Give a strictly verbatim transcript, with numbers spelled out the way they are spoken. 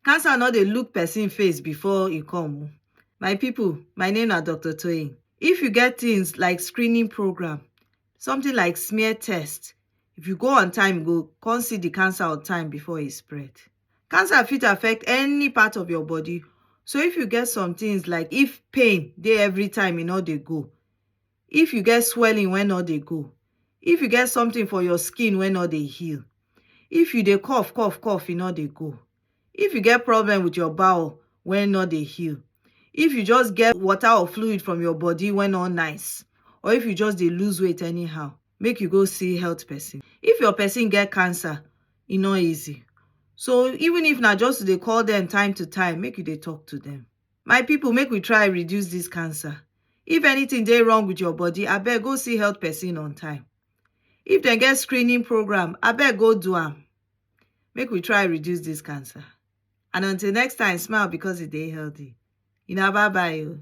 Cancer no dey look person face before e come o. My people, my name na Doctor Toyin. If you get things like screening program, something like smear test, if you go on time, you go come see the cancer on time before e spread. Cancer fit affect any part of your body. So if you get some things like if pain dey every time, e no dey go. If you get swelling wey no dey go. If you get something for your skin wey no dey heal. If you dey cough, cough, cough, e no dey go. If you get problem with your bowel wey no dey heal. If you just get water or fluid from your body wey no nice. Or if you just dey lose weight anyhow, make you go see health person. If your person get cancer, e no easy. So even if na just to dey call them time to time, make you dey talk to them. My people, make we try reduce this cancer. If anything dey wrong with your body, abeg go see health person on time. If dem get screening program, abeg go do am. Make we try reduce this cancer. And until next time, smile because e dey healthy. Una bye bye o.